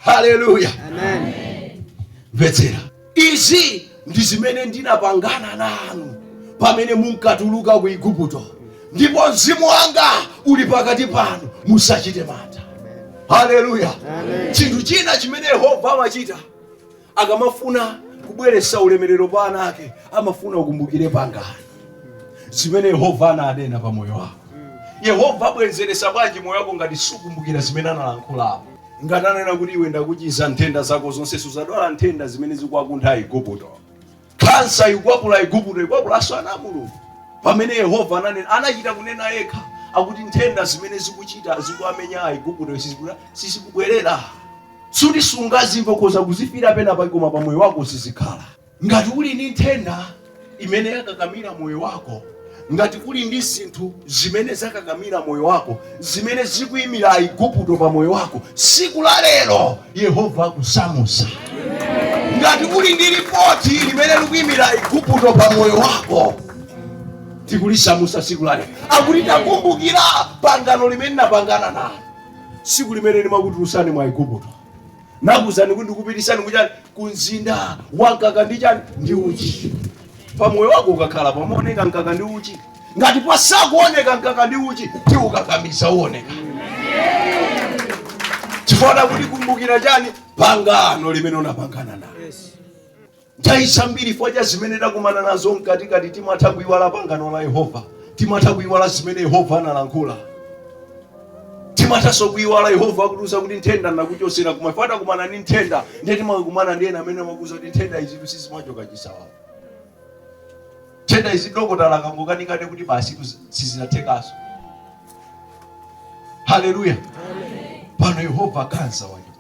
Haleluya. Mvetsera, izi ndi zimene ndinapangana nanu pamene munkatuluka ku Igupto, ndipo mzimu wanga uli pakati panu, musachite mantha. Haleluya. Chinthu china chimene Yehova amachita akamafuna kubweretsa ulemerero pa ana ake, amafuna ukumbukire pangano zimene Yehova ananena pa moyo wako. Yehova abwezeretsa bwanji moyo wako ngati sukumbukira zimene analankhulapo? Ngati ananena kuti, "Iwe ndakuchiza nthenda zako zonse, suzadwala nthenda zimene zikuwakuntha Igupto." Khansa ikukwapula Igupto, ikwapulanso ana a Mulungu. Pamene Yehova ananena, anachita kunena yekha, akuti nthenda zimene zikuchita zikuwamenya Aigupto sizikubwerera. Suti sungazimve, ukhoza kuzifira pena pake, koma pa moyo wako sizikhala. Ngati uli ndi nthenda imene yakakamira moyo wako, ngati uli ndi zinthu zimene zakakamira moyo wako, zimene zikuyimira Aigupto pa moyo wako, siku la lero Yehova akusamusa. Ngati uli ndi ripoti limene likuyimira Aigupto pa moyo wako, tikulisamusa siku la lero. Akuti takumbukira pangano limene napangana nalo siku limene ndimakutulutsani mwa Igupto, nakuuzani kuti ndikupitisani kuchani? Ku mzinda wa mkaka ndi chani? Ndi uchi. Pamoyo wako ukakhala pamaoneka mkaka ndi uchi. Ngati pasakuoneka mkaka ndi uchi, tiukakamiza uoneka, chifukwa kuti kumbukira chani? Pangano limene unapangana nalo. Nthawi zambiri, chifukwa cha zimene takumana nazo mkatikati, timatha kuiwala pangano la Yehova, timatha kuiwala zimene Yehova analankhula, timathanso kuiwala Yehova akutiuza kuti nthenda ndakuchosera. Koma ife takumana ndi nthenda, ndiye timakumana ndi ena amene amakuuza kuti nthenda izitu sizimachoka chisawawa, nthenda izi dokotala akangokanikane kuti basi sizidathekanso. Haleluya. Pano Yehova kansa wachoka.